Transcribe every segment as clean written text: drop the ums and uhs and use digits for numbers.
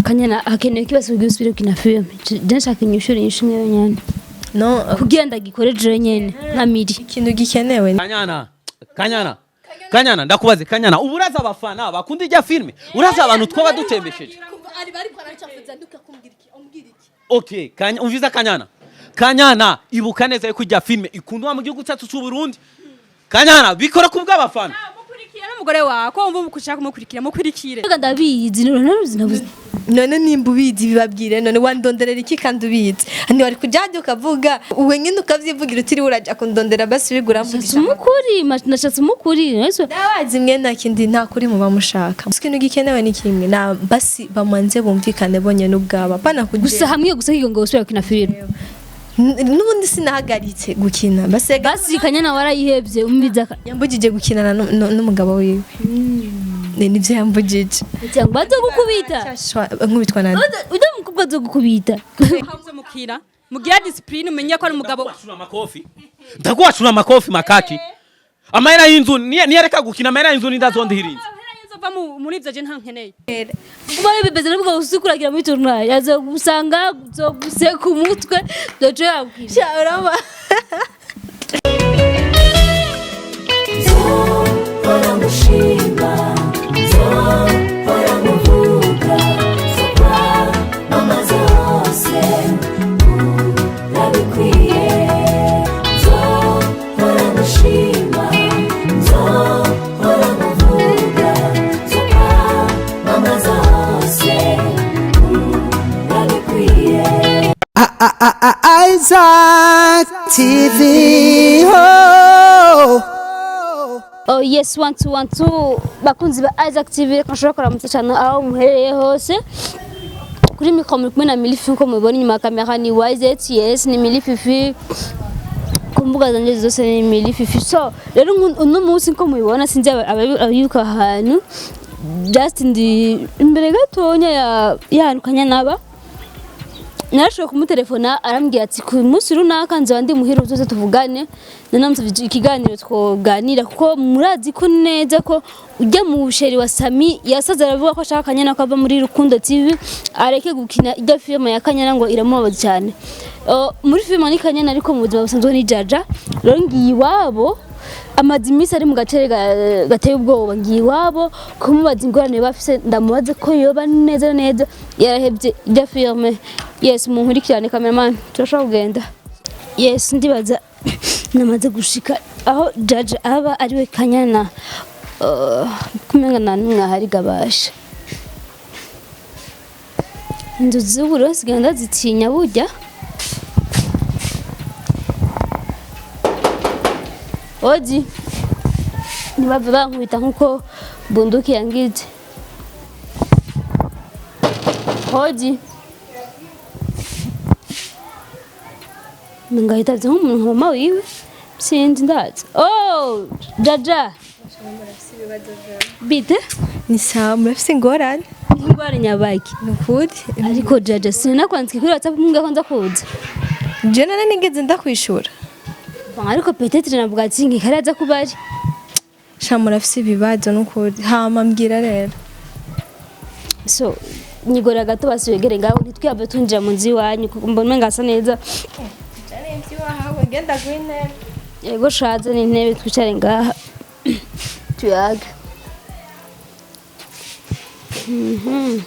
Kanyana hakenewe kibazo kugira usubire gukina filime. Je nshaka inyishu inyishu imwe yonyene. No. Kugira ndagikore jewe nyene nka Miri. Ikintu gikenewe. Kanyana, Kanyana, Kanyana, ndakubaze Kanyana, ubu uraza abafana bakunda ijya filime, uraza abantu twaba dutembesheje. Okay, Kanya, umviza Kanyana. Kanyana, ibuka neza yuko ijya filime ikundwa mu gihugu cyacu cy'u Burundi. Kanyana, bikora ku bw'abafana. Mukurikira n'umugore wawe ko wumva ushaka kumukurikira, mukurikire. Mbega ndabizi nuraruzi nabuze. None nimba ubizi bibabwire, none wandonderera iki kandi ubizi? Ntiwari kujya ukavuga uwe nyine ukavyivugira utiriwe uraja kundondera, basi wigura Nashatse umukuri, nashatse umukuri. Nahise- Ndabazi mwe nta kindi, nta kuri muba mushaka. Ikintu gikenewe ni kimwe na basi bamanze bumvikane bonyene ubwabo, apana Gusa kugira hamwe gusa kigo ngo usubire gukina filime. N'ubundi sinahagaritse gukina basega. Basi Kanyana warayihevye umbiza Yambugije gukinana n'umugabo wiwe. Nivyo yambugije. Cyangwa bazogukubita. Nkubitwa nande? Ujya mukobwa azogukubita. Muze mukira mugira discipline, umenye ko ari umugabo. Ndakuwacura amakofi. Ndakuwacura amakofi makaki. Amahera y'inzu niyareka gukina, amahera y'inzu nindazondihira inzu. Nzova muri ivyo, je nta nkeneye. Kuba bibeze nubwo usukuragira muri tournoi yazogusanga zoguseka umutwe dojo yabwira. Sha, uraba Isaac TV. Oh. Oh yes, one two one two, bakunzi ba Isaac TV, reka nshobora kuramutsa cyane aho muherereye hose. Kuri mikoro muri kumwe na Milifi, nkuko mubibona inyuma ya kamera ni YZ. Yes, ni Milififi, ku mbuga zanjye zose ni Milififi. So rero uno munsi nkuko mubibona, sinzi abibuka ahantu, just ndi imbere gatonya ya y'ahantu Kanyana aba. Narashoboye kumutelefona, arambwira ati ku munsi runaka nzaba ndi muhira, uzoze tuvugane. Nanamusabye ikiganiro twoganira, kuko murazi ko neza ko ujya mu busheri wa Sami yasaze aravuga ko ashaka Kanyana ko ava muri Rukundo TV, areke gukina ijya filime ya Kanyana, ngo iramubabaza cyane. Muri filime ni Kanyana, ariko mu buzima busanzwe ni Jaja. Rero ngiye iwabo, amaze iminsi ari mu gatere gateye ubwoba. Ngiye iwabo kumubaza ingorane bafise, ndamubaze ko yoba neza na neza yarahevye ijya filime. Yes, munkurikirane. Cameraman, turashobora kugenda. Yes, ndibaza namaze gushika aho Jaja aba, ariwe Kanyana. Kumenga nta n'umwe ahari gabasha. Inzu z'ubururu zigenda zitinya burya. Oji ntibave bankubita nkuko bunduki yangize. Oji ngahita nk'umuntu mama wiwe, sinzi, ndazi. Oh, Jaja, bite? Ni sawa, murafise ingorane. Ingwara nyabaki? Ni ukuri. Ariko Jaja, sinakwandika kuri WhatsApp mbwa ko nza kuza? Je none nigeze ndakwishura? Bon, ariko peut-être navuga ati nkikari aza kuba ari. Sha, murafise ibibazo n'ukuri. Hama mbwira rero. So nyigora gato, basi wegere ngaho, ntitwihave twinjira mu nzu iwanyu, kuko mbona umenga hasa neza. Yego, shaza n'intebe, twicare ngaha tuyage. Mhm.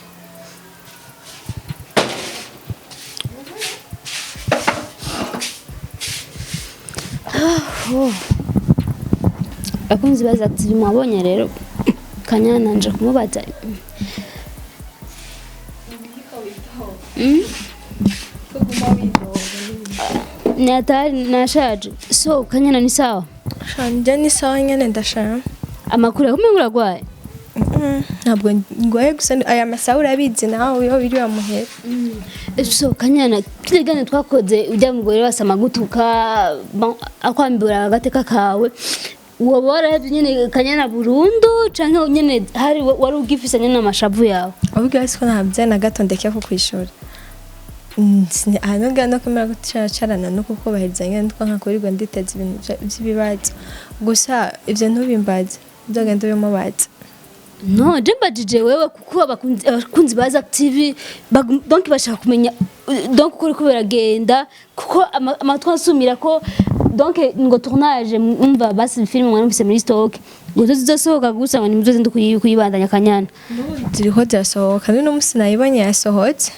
Abakunzi baza ati mwabonye rero Kanyana, nje kumubaza. Ni hatari, nashaje. So Kanyana, ni sawa? Sha, njye ni sawa nyene, ndashaka. Amakuru yakumenya uragwaye? Ntabwo ngwaye, gusa aya masaha urabizi nawe iyo biri wamuhera. So Kanyana, kile gani twakoze ujya mugore wasama gutuka, bon, akwambura agateka kawe, woba warahevye nyene Kanyana burundu, canke nyene hari wari ugifise nyene amashavu yawe? Ahubwo hasi ko ntabyo na gato ndeke ko kwishura. Aha ngaha no kumera gucaracarana no kukubahiriza nyine nitwo nkakurirwa nditeza ibintu by'ibibazo. Gusa ibyo ntubimbaze, uzogenda ubimubaza. No, je mbajije wewe kuko abakunzi ba Isaac TV donc bashaka kumenya donc uko uriko biragenda, kuko amatwi ansumira ko donc ngo tournage, umva basi, film mwana mufise muri stock ngo zizosohoka, gusa ngo nimuzoze kuyibandanya, Kanyana. Ziriko zirasohoka, n'uno musi nayibonye yasohotse.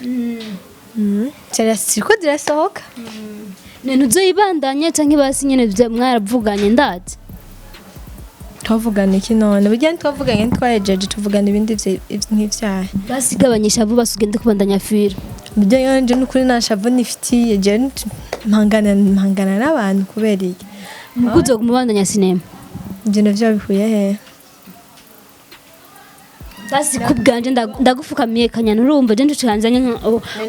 Ziriko zirasohoka. None uzoyibandanya canke basi nyene mwaravuganye, ndazi? Twavugana iki none? Burya ntitwavuganye, ntitwahejeje, tuvugana ibindi nk'ivyaha. Basi gabanyisha vuba, ugende kubandanya film. Burya yanje n'ukuri nta shavu nifitiye jewe, mpangana n'abantu kubera iki? Mukuzo kumubandanya sinema. Ivyo navyo bihuye hehe? Basi kubwanje ndagufukamiye, Kanyana, urumva je ncucanzanye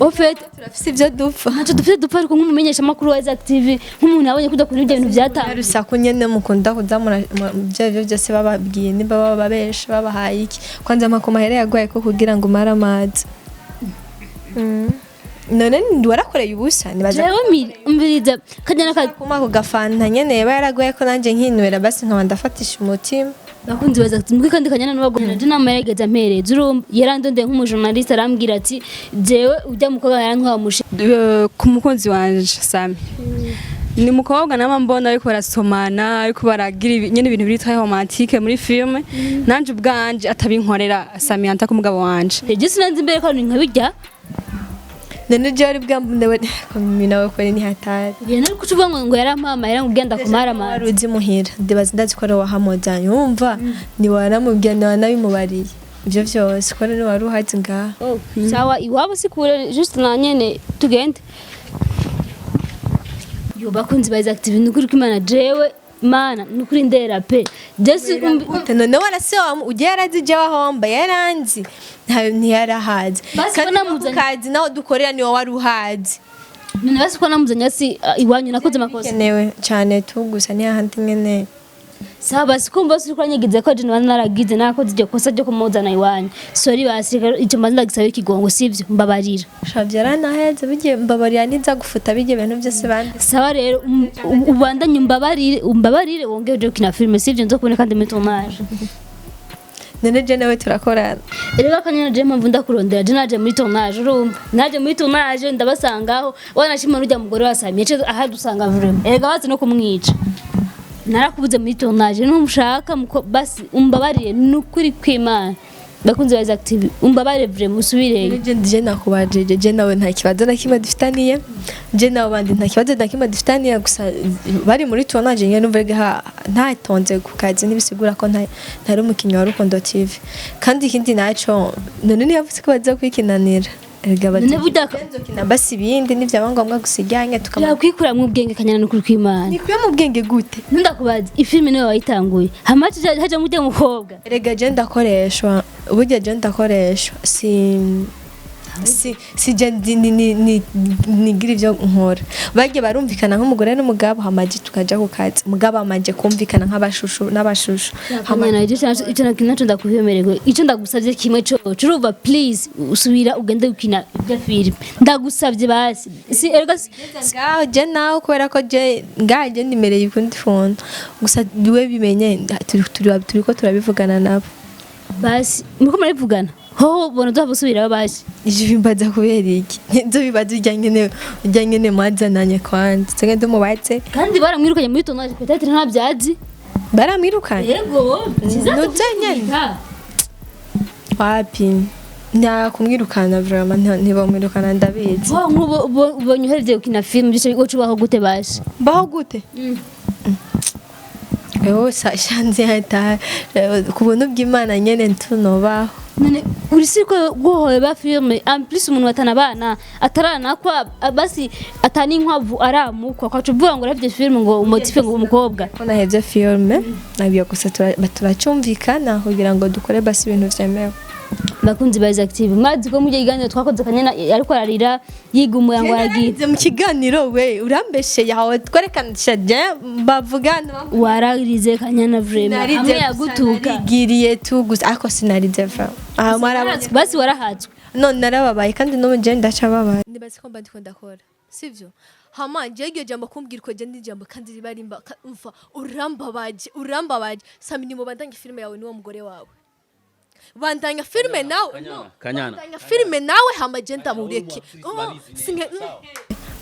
au fait Turafise ivyo dupfa. Ntacyo dufite dupfa, ariko nk'umumenyesha makuru wa Isaac TV, nk'umuntu yabonye ko udakunda ibyo bintu byatanga. Urusaku nyene mukunda kuza ibyo arivyo byose bababwiye, nimba bababesha babahaye iki, kwanza mpa ku mahera yaguhaye ko kugira ngo umare amazi. None warakoreye ubusa nibaza? Jewe umviriza, Kanyana ka Kuma ku gafanta nyene yaba yaraguhaye ko nanje nkinywera, basi nkaba ndafatisha umutima. Bakunzi baza ati mbwe kandi Kanyana n'ubagomera je nama yarigeze ampereza, urumva yarandondeye nk'umujournaliste, arambwira ati jewe ujya mukobwa yarantwaye umushe. Ku mukunzi wanje Sami, ni umukobwa nama mbona ariko barasomana, ariko baragira nyene ibintu biri très romantique muri film, nanje ubwanje atabinkorera Sami anta ku mugabo wanje. Je sinanzi imbere ko ari nka bijya. None je wari bwambune komi nawe kore ni hatari. Nari kucuvuga ngo yarampamaye ngo ugenda kumara amazi. Wari uzi muhira, ndibaza, ndazi ko ari wahamuzanye, wumva ntiwaramubwiye, ntiwanabimubariye ivyo vyose ko rero wari uhazi ngaha. Oh, sawa, iwabo si kure, juste na nyene tugende. Yo, bakunzi ba Isaac TV, nukuri ko Imana, jewe Mana nukuri ndera pe jesi. Gute none warase ugiye yarazi je wahomba yaranzi ntiyarahazi. Basi Kandi ko namuzanye- no kukazi naho dukorera niwe wari uhazi. None basi ko namuzanye si iwanyu nakoze amakosa? Kenewe cyane tu, gusa ni hahandi nyene. Sawa basi, kumva basi uriko uranyegiza ko je naba naragize, nakoze iryo kosa ryo kumuzana iwanyu, sorry basi, rero icyo mbanza ndagisabira ikigongo, sivyo? Mbabarira. Shavye yaranaheze bigiye, mbabarira niza gufuta bijye ibintu byose bandi. Sawa rero, ubandanye umbabarire, umbabarire wongere uje gukina filime, sivyo? Nzokubona kandi muri tournage. None je nawe turakorana. Rero akanyana je mpamvu ndakurondera, je naje muri tournage, urumva naje muri tournage ndabasangaho, wanashima n'urya mugore wasamye ce aha dusanga vraiment, erega bazi no kumwica. Narakubuze muri tournage, numushaka basi umbabarire nukuri kw'Imana, bakunzi ba Isaac TV, umbabarire vraiment, usubireyo. Je je nakubajije, je nawe nta kibazo na kimwe dufitaniye, je nawe bandi nta kibazo na kimwe dufitaniye, gusa bari muri tournage nyene numva ntatonze ku kazi ntibisigura ko ntari umukinnyi wa Rukundo TV. Kandi ikindi naco, none ntiyavuze ko baza kwikinanira, erega None burya bazokina basi ibindi nivyaba ngombwa, gusa ijyanye tukaba yakwikuramwo ubwenge, Kanyana, nukuri kw'Imana. Nikuye mu bwenge gute? Ntundakubaza, ifilime niwe wayitanguye, hamace haja mujya mukobwa. Erega je ndakoreshwa, burya je ndakoreshwa, si je ni nigira ivyo nkora, bagiye barumvikana nk'umugore n'umugabo, hamaje tukaja ku kazi, mugabo amaje kumvikana nk'abashushu n'abashushu. Kanyana, icyo naco ndakuvyemererwe, icyo ndagusavye kimwe co urumva, please usubira ugende gukina ibya filime, ndagusavye basi, si erega Ngaho je nawe kubera ko je ngaho je nimereye ukundi funtu, gusa we bimenye turiko turabivugana nabo. Basi muriko murabivugana hoho, bona duhava usubirayo basi. Ivyo bimbaza kubera iki? Nivyo bibaza urya nyene mwazananye kwanza tenge ndumubatse. Kandi baramwirukanye muri tournage, peut-être ntabyazi. Baramwirukanye? Yego. Nuze nyene. Wapi, nta kumwirukana vraiment, ntibamwirukana ndabizi. Wo nk'ubu ubonye uhereje gukina filime, byose uca ubaho gute basi? Mbaho gute? Ewe shanze hata ku buntu bw'Imana nyene ntunobaho. None uri si ko guhoba filime, en plus umuntu batana abana ataranakwa, basi atani inkwavu aramukwa, kwaca uvuga ngo uravye filime ngo umotive ngo umukobwa. Ko nahevye filme nabyo, gusa turacyumvikana kugira ngo dukore basi ibintu vyemewe. Bakunzi ba Isaac TV, mwazi ko mujye iganiro twakoze, Kanyana ariko ararira yigumuye ngo aragira. Narize mu kiganiro, we urambesheye aho twerekana je bavugana. Wararize, Kanyana, vraiment hamwe yagutuka. Narigiriye tu gusa, ariko sinarize vraiment aha mwarabonye. Basi warahatswe. None narababaye kandi n'ubu je ndacababaye, nibaze ko mba ndiko ndakora sivyo. Hama je iryo jambo kumbwira ko je ndi jambo kandi riba rimba umva urambabaje, urambabaje Sami, nimubandanye filime yawe n'uwo mugore wawe. Bandanya filme nawe. Kanyana, Kanyana. Bandanya filme nawe, hama je ndamureke.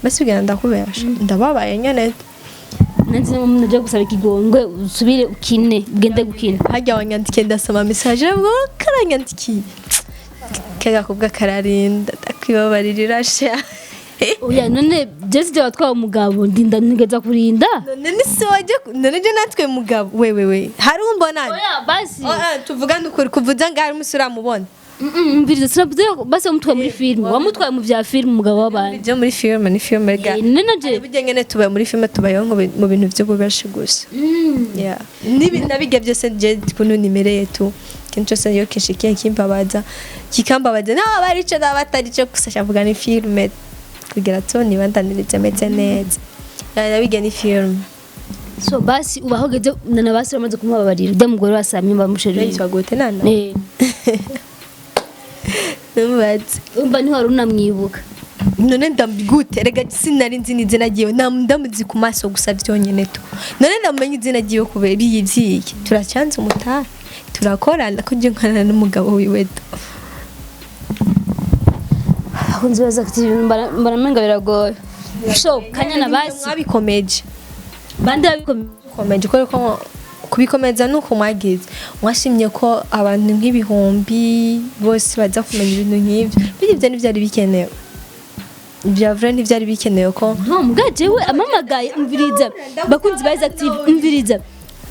Basi bigenda, ndakubesha, ndababaye nyene. Nanze nje gusaba ikigongwe, usubire ukine, ugende gukina. Hajya wanyandikiye, ndasoma message bwo karanyandikiye, kagakobwa kararinda, ndakwibabaririra sha. Oya, none jesi je watwaye umugabo, ndinda ntigeza kurinda. None ni se wajya, none je natwe mugabo we we hari umbona? Oya basi. Oh, ah, tuvugane ukuri, kuvuza ngaho umusore uramubona? Mviriza, sinavuze basi wamutwaye muri filime, wamutwaye mu vya filime, umugabo w'abantu. Ibyo muri filime ni filime ga. None nanje Burya nyene tubaye muri filime, tubayeho mu bintu by'ububeshi gusa. Yeah. Nibi nabijya byose, je kuntu nimereye tu, ikintu cyose iyo kinshikiye kimbabaza, kikambabaza, naho barico nabo batarico, gusa shavuga ni filime kugira tu nibandanirize meze neza. Yeah, nabijya ni filime. So basi ubaho geze nana, basi bamaze kumubabarira ujya mugore wa Sami bamushereye. Yitwa gute nana? Eh. Numubaze. Umva, ntiwari unamwibuka. None ndamugute rega? Sinari nzi n'izina ryiwe, ndamuzi ku maso gusa byonyine tu. None ndamenye izina ryiwe kubera iyi vyiye, turacyanze umutara, turakorana ko nje nkorana n'umugabo wiwe tu. Abakunzi baza ati mbona menga biragoye. So Kanyana, basi. Mwabikomeje. Bande babikomeye? Komeje kubera ko kubikomeza nuko mwagize, mwashimye ko abantu nk'ibihumbi bose baza kumenya ibintu nk'ibyo. Burya ibyo ntibyari bikenewe, ibya vrai ntibyari bikenewe ko No muga jewe amamagaye, umviriza bakunzi ba Isaac TV, umviriza,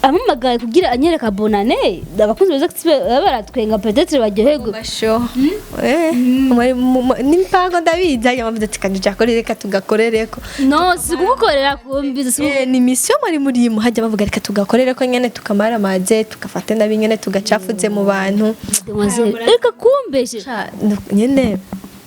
amamagaye kugira anyereka bonane, abakunzi ba Isaac TV baba baratwenga, peut-être baryoherwe. Basho eh mwari n'impango ndabizi, hanyuma mvuze ati kandi jakore, reka tugakorereko. No si kugukorera, kumviza si Eh, ni mission muri murimo, hajya bavuga reka tugakorereko nyene, tukamara amaze, tugafate nabi nyene, tugacafuze mu bantu. Demoiselle, reka kumbeshe. Sha, nyene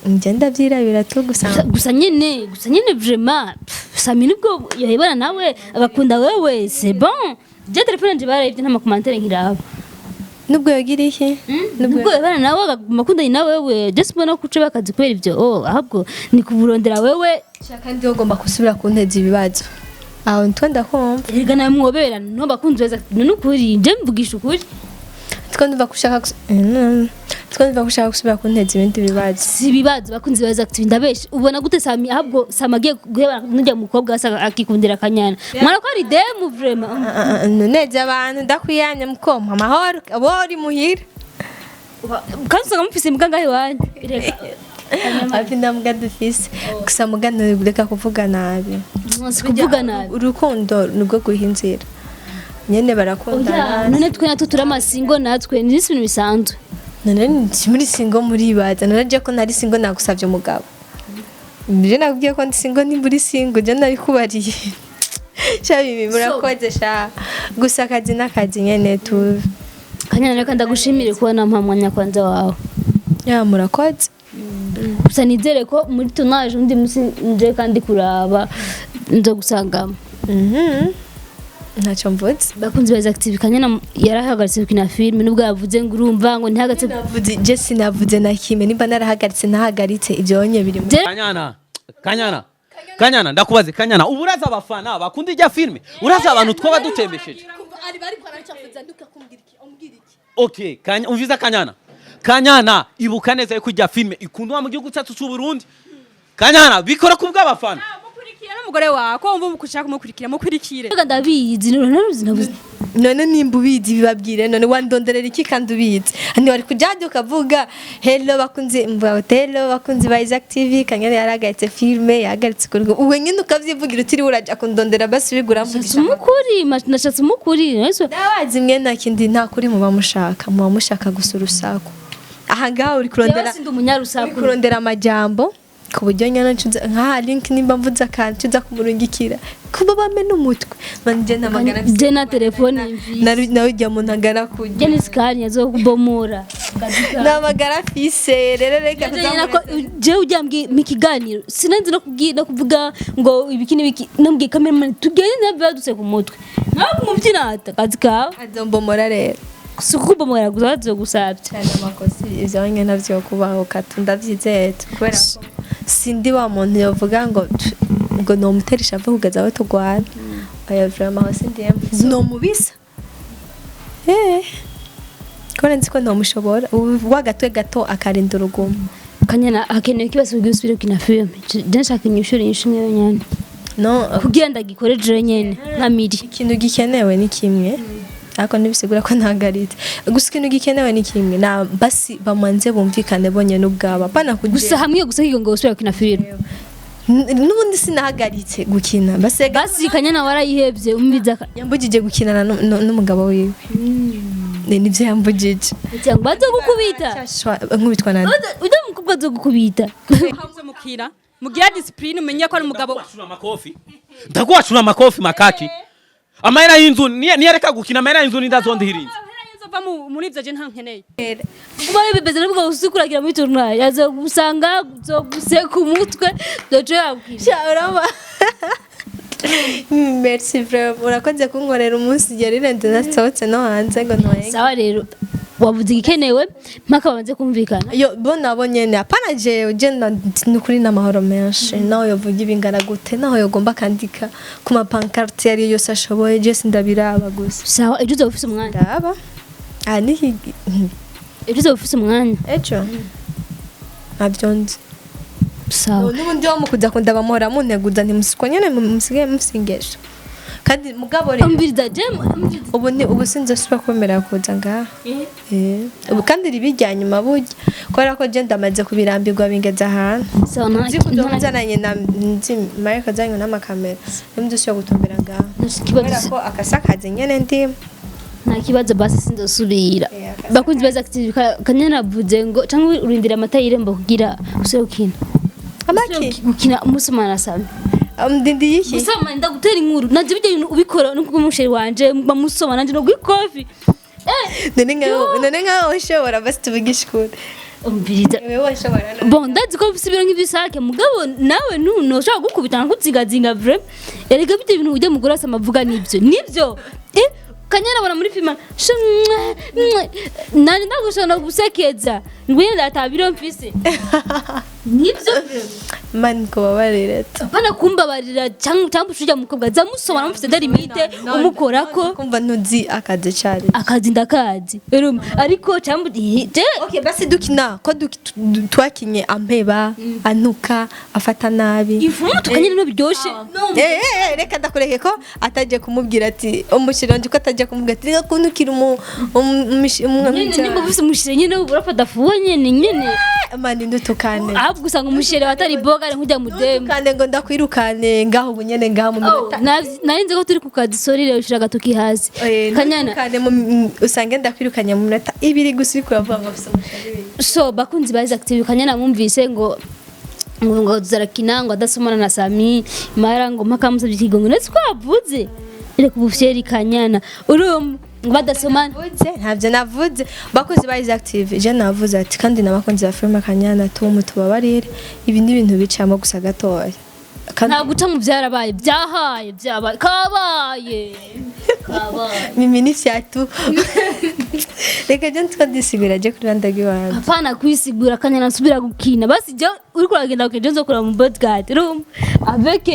njye ndavyirabira tu gusa. Gusa nyene vraiment, pff, Sami nibwo yahebana nawe agakunda wewe, c'est bon. Je telefone nje barayivye, nta ma commentaires nkiraba. Nubwo yogira iki? Nubwo yahebana nawe agaguma akundanye na wewe, je simbona ko uce bakazi kubera ivyo. Oh, ahubwo ni kuburondera wewe. Sha, kandi ugomba gusubira kunteza ibibazo aho ntwe ndakumva. Erega nawe mwobera no bakunzi beza, none ukuri je mvugisha ukuri. Two ndumva ko ushaka gusubira kunteza ibindi bibazo. Si ibibazo, bakunzi baza ati ndabeshe? Ubona gute Sami, ahubwo Sami agiye guhebana n'ujya mukobwa asa akikundira Kanyana, mwana ko ari demu vraiment? Ah, ah, nuneze abantu, ndakwiyanya mukompa amahoro abo uri muhira. Kandi usanga mufise imbwa ngaho iwanyu. Reka. Hafi ndambwa dufise gusa, mugana reka kuvuga nabi. Si kuvuga nabi. Urukundo nubwo guha inzira nyene Oya. Barakundana. None twe natwe turi ama single, natwe ni ibintu bisanzwe. None ndi muri single, muribaza none je ko ntari single nagusavye umugabo? Je nakubwiye ko ndi single, nimba uri single je nabikubariye. Sha bibi, murakoze sha, gusa akazi n'akazi nyene tu. Kanyana, reka ndagushimire kuba nampa mwanya kwanza wawe. Ya, murakoze. Gusa nizere ko muri tournage undi musi nje kandi kuraba nzo gusangamo. Ntacyo mvuze. Bakunzi ba Active, Kanyana yarahagaritse gukina filime, nubwo yavuze ngo urumva ngo ntihagaritse. Navuze, je sinavuze na kimwe. Nimba narahagaritse, nahagaritse, ibyo nye biri mu Kanyana, Kanyana, Kanyana, ndakubaze Kanyana, ubu uraza abafana bakunda ijya filime, uraza abantu twaba dutembesheje. Okay, Kanya, umviza Kanyana. Kanyana, ibuka neza yuko ijya filime ikundwa mu gihugu cyacu cy'u Burundi. Kanyana, bikora ku bw'abafana. Mukurikira n'umugore wawe, ko wumva ushaka kumukurikira, mukurikire. Reka, ndabizi, narabizi, nabuze. None nimba ubizi bibabwire, none wandonderera iki kandi ubizi? Ntiwari kujya ukavuga hello bakunzi, mvuga uti hello bakunzi ba Isaac TV, Kanyana yarahagaritse filime, yahagaritse kuri uwe nyine, ukavyivugira utiriwe uraja kundondera. Basi bigura mvugisha. Umukuri nashatse umukuri nahise. Ndabazi mwe, nta kindi, nta kuri muba mushaka, muba mushaka gusa urusaku. Aha ngaha uri kurondera Jewe sindi umunyarusaku. Uri kurondera amajambo ku buryo nyine ncuza nka link, nimba mvuze akantu ncuza kumurungikira kuba bamena umutwe manje ntamagara. Je na telefone mvise. Nawe ujya mu ntagara kujya. Je ni sikani yazokubomora. Namagara afise rero, reka. Je ujya mbwi mu kiganiro sinanzi no kubwira no kuvuga ngo ibiki n'ibiki, nambwiye cameraman tugende, nabadutse ku mutwe nawe kumubyinata kazi kawe. Azombomora rero. Si kukubomora gusa, bazogusabye. Cyane amakosa ivyo nyine navyo kubaho katu, ndavyizeye kubera ko sindi wa muntu yovuga ngo ngo nomutera ishavu kugeza aho tugwana. Oya, vraiment aho sindiyemo, nomubisa eh. Kubera nzi ko ntomushobora. Ubu wagatwe gato akarinda urugumo. Kanyana, hakenewe kibazo kugira usubire gukina filime? Je nshaka inyishu, inyishu imwe yonyene. No. Kugira ndagikore jewe nyene nka Miri. Ikintu gikenewe ni kimwe, ariko ntibisigura ko ntagaritse. Gusa ikintu gikenewe ni kimwe, na basi bamanze bumvikane bonyene ubwabo, apana kugira. Gusa hamwe gusa kigo ngo usubire gukina filime. N'ubundi sinahagaritse gukina, basi. Basi Kanyana warayihevye, umviza Yambujije gukinana n'umugabo wiwe. Nivyo yambujije. Cyangwa bazogukubita. Nkubitwa nande? Ujya mukobwa azogukubita. Hanze mukira mugira discipline, umenye ko ari umugabo. Ndaguwacura amakofi, ndaguwacura amakofi makaki. Amahera y'inzu niyareka gukina, amahera y'inzu nindazondihira inzu. Nzova muri ivyo, je nta nkeneye. Kuba bibeze nubwo usukuragira muri tournoi, azogusanga zoguseka umutwe dojo yabwira. Sha, uraba merci vraiment, urakoze kunkorera umunsi yari renze, nasohotse no hanze ngo ntwenge. Sawa rero, wabuze igikenewe mpaka babanze kumvikana. Yo bo nabo nyene, apana jewe. Je nukuri n'amahoro menshi, naho yovuga ibingana gute, naho yogomba akandika ku mapancarte yari yose ashoboye, je sindabiraba gusa. Sawa, ejo uzoba ufise umwanya? Ndaba aha ni Ejo uzoba ufise umwanya? Ejo ntabyo nzi. Sawa. N'ubundi wo mukuza kundaba muhora munteguza, ntimusiko nyene musigaye musingesha kandi mugabo rero. Umviriza je, umviriza. Ubu ni ubu sinzosubira kwemera kuza ngaha. Ubu kandi ribi rya nyuma burya, kubera ko je ndamaze kubirambirwa, bingeze ahantu. Sawa, nta Nzi kuzoba nzananye na nzi marika azanye n'amakamera, nimudusubira gutumbera ngaha nta kibazo. Kubera ko akasakazi nyene ndimo. Nta kibazo, basi sinzosubira. Akasakazi. Bakunzi baza active, Kanyana avuze ngo cyangwa urindira amata y'irembo kugira usubire gukina. Amaki? Gukina umusomana na Sami. Ndindi yiki? Musoma, ndagutera inkuru nanje bijya bintu ubikora no kumusheri wanje bamusoma nanje no gwikofi. None nkaho ushobora, basi tuvugishe ukuri. Umviriza. Wewe washobora no? Bon, ndazi ko mfise ibiro nk'ibisake, mugabo nawe nuno ushobora gukubita nkakuzingazinga vraiment. Erega bijya ibintu ujya mugore asa amavuga nibyo nibyo. Kanyana abona muri filime nanje ndagushobora gusekeza ngwino ndata biro mfise nibyo vraiment. Mani kubabarira tu. Apana kumbabarira, cyangwa ujya mukobwa zamusoma namufise des limites umukorako. Kumva ntuzi akazi cari. Akazi ndakazi. Urumva? Ariko cyangwa je Okay, basi dukina ko twakinye ampeba, antuka, afata nabi. Ifumu tukanyene no biryoshe. Reka ndakureke ko atajya kumubwira ati umushira wanje, ko atajya kumubwira ati reka kuntukira Nyene nimba ufise umushire nyene urafata fuwe nyene nyene. Mani ndutukane. Ahubwo usanga umushire watari boga ari nkujya mudemu. Ndutukane ngo ndakwirukane ngaho ubu nyene ngaho mu minota. Nari nzi ko turi ku kazi, sorry rero, ushira agatoki hasi. Kanyana. Ndutukane usange ndakwirukanye mu minota 2 gusa, uriko uravuga ngo afise umushira ibiri. So bakunzi ba Isaac TV, Kanyana mwumvise ngo tuzarakina ngo adasomana na Sami mara ngo mpaka musabye ikigongo, ndetse ko yavuze reka ubufyeri. Kanyana, urumva ngo badasomana. Navuze ntabyo navuze. Bakozi ba Isaac TV, je navuze ati kandi n'abakunzi ba filime Kanyana tumu tubabarire, ibi ni ibintu bicamo gusa gatoya kandi. Nta guca mu byarabaye, byahaye, byabaye, kabaye kabaye. Mimi ni fyatu, reka je ntitwa je kuri randa rw'iwanjye. Apana kwisigura, Kanyana, nsubira gukina basi. Je uriko uragenda gukina, je nzokora mu bodyguard, urumva, avec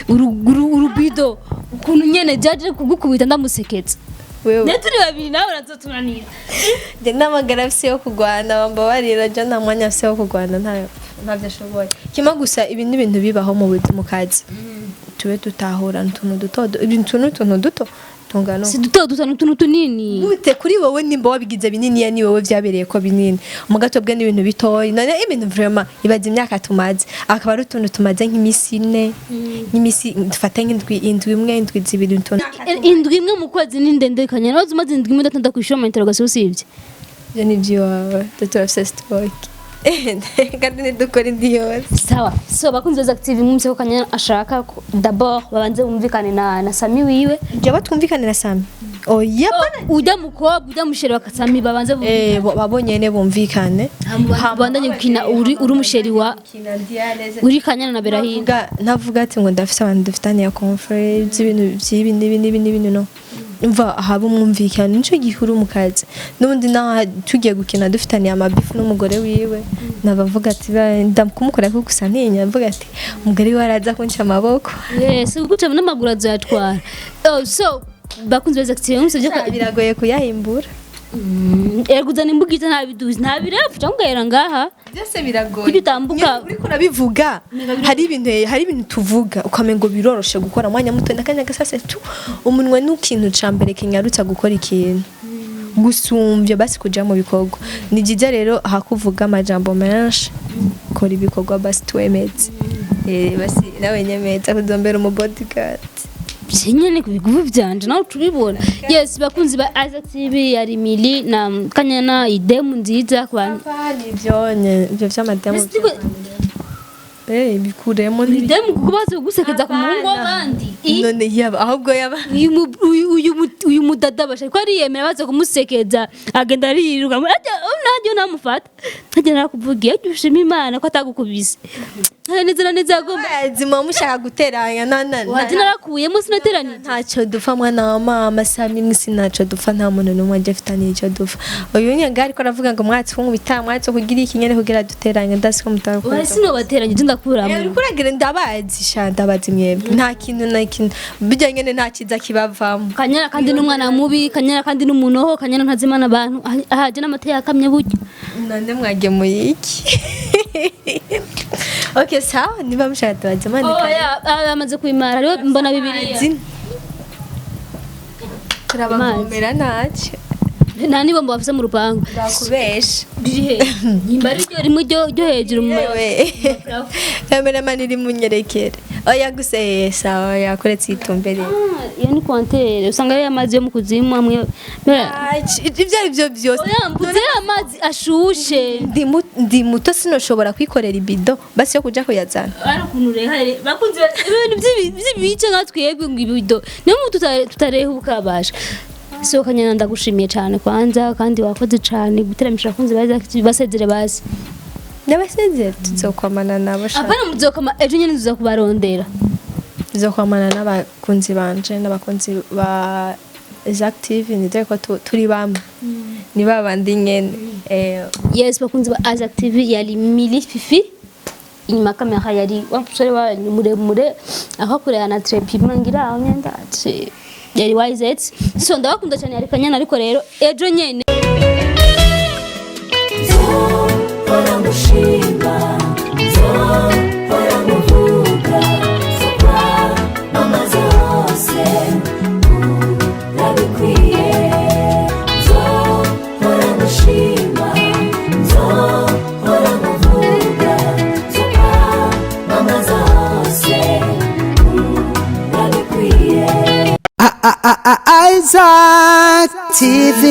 urubido ukuntu nyene jaje kugukubita ndamusekeza. Wewe. Ne turi babiri nawe urazotunanira. Je n'amagara afise yo kugwana, bambabarira, je nta mwanya afise wo kugwana, ntayo, ntabyo ashoboye. Kimwe gusa, ibi ni ibintu bibaho mu kazi, tube dutahura utuntu duto, ibintu n'utuntu duto tungana. Si duto duto, n'utuntu tunini. Gute kuri wowe? Nimba wabigize binini ya ni wowe vyabereye ko binini, mu gato bwe n'ibintu bitoyi. None ibintu vraiment, ibaze imyaka tumaze, akaba ari utuntu tumaze nk'imisi 4, nk'imisi dufate nk'indwi, indwi imwe, indwi zibiri, utuntu. Indwi imwe mu kwezi ni ndende, Kanyana. Wazi umaze indwi imwe udatanda kwishura ama interrogation usibye. Ivyo ni ivy'iwawe, twe turafise stock kandi ntidukora indi yose. Sawa, so bakunzi ba Active, mwumvise ko Kanyana ashaka ko d'abord babanze bumvikane na Sami wiwe. Jewe twumvikane na Sami? Oya, bana. Ujya mukobwa, ujya musheri wa Sami, babanze bumvikane. Babonyene bumvikane. Ubandanye gukina uri umusheri wa uri Kanyana na Berahino. Ntavuga ati ngo ndafise abantu dufitaniye conference ibintu by'ibi n'ibi n'ibi n'ibi, no umva haba umwumvikano, nico gihuru mu kazi. N'ubundi naho tugiye gukina dufitaniye amabifu n'umugore wiwe, nabavuga ati ndakumukorera ko gusa ntinya, mvuga ati umugore wiwe araza kunca amaboko. Yes, guca n'amaguru azoyatwara. Oh, so bakunzi ba Active, mwumvise ko Biragoye kuyahimbura. Erega uzana imbugita, ntabiduzi, ntabirepfu cyangwa ugahera ngaha. Byose biragoye. Kuki utambuka? Nyine uriko urabivuga, hari ibintu tuvuga ukamenga ngo biroroshe gukora umwanya muto n'akanya gasase tu. Umunwa ni ikintu ca mbere kinyarutsa gukora ikintu gusumvya basi kuja mu bikorwa. Ni byiza rero hakuvuga amajambo menshi, kora ibikorwa basi twemeze. Basi nawe nyemeza kuzombera umu bodyguard. Nyene ku biguvu vyanje nawe tubibona. Yes, bakunzi ba Isaac TV, yari Mili na Kanyana, idemu nziza ku bantu. Nivyo nye, ivyo vy'amademu. Bikuremo. Idemu kuko bazi gusekeza ku muhungu w'abandi. None yaba ahubwo yaba Uyu mudada basha ko ariyemera, baza kumusekeza agenda ariruka, najye namufata ntajya nakuvugiye, ajya ushima Imana ko atagukubise neza na neza yagomba. Bazi muba mushaka guteranya na Waje narakuyemo, sinateranije. Ntacyo dupfa, mwana wa mama Sami, mwisi ntacyo dupfa, nta muntu n'umwe ajya afitaniye icyo dupfa. Uyu nyanga ariko aravuga ngo mwatsi kunkubita, mwatsi kugira iki nyene kugira duteranye, ndasi ko Oya, mutarakunda. sinobateranyije, ndakuramo. Uriko uragira, ndabazi sha, ndabazi mwebwe, nta kintu na kintu bijya nyene, nta kiza kibavamo. Kanyana kandi n'umwana mubi, Kanyana kandi n'umunoho, Kanyana ntazimana abantu ahaje n'amata yakamye burya. None mwagemuye iki? Okay, sawa, niba mushaka tubazimane. Oya, amaze kwimara rero mbona Bibiliya. Turabavomera ntacyo. Nta n'ibombo bafise mu rupangu. Bakubesha. Riri he? Nimba ari ryo rimwe ryo hejuru mu Yewe, cameraman iri munyerekere. Oya gusa, sawa, yakoretse itumbere. Ah, iyo ni compteur, usanga ari amazi yo mu kuzimu amwe. Ibyo ari byo byose. Oya, mvuze amazi ashushe. Ndi muto, sinoshobora kwikorera ibido basi yo kuja kuyazana. Ari ukuntu reha bakunze ibintu by'ibice nka twebwe ngo ibido niyo mpamvu tutarehuka basha. So Kanyana, ndagushimiye cyane kwanza, kandi wakoze cyane guteramisha abakunzi baza basezere basi. N'abasezere tuzokwamana nabo sha. Apana, muzokama ejo nyene tuza kubarondera. Tuzokwamana n'abakunzi banje n'abakunzi ba Isaac TV, nizere ko turi bamwe, ni babandi nyene. Yes, bakunzi ba Isaac TV, yari Mili Fifi, inyuma ya kamera yari wa musore wanyu muremure akakureba na trepima ngira aho nyenda ati yari YZ. So ndabakunda cyane, yari Kanyana, ariko rero ejo nyene. Nzohora ngushima, nzohora nkuvuga, nzokwamamaza hose, urabikwiye. Nzohora ngushima, nzohora nkuvuga, nzokwamamaza hose, urabikwiye. Isaac TV.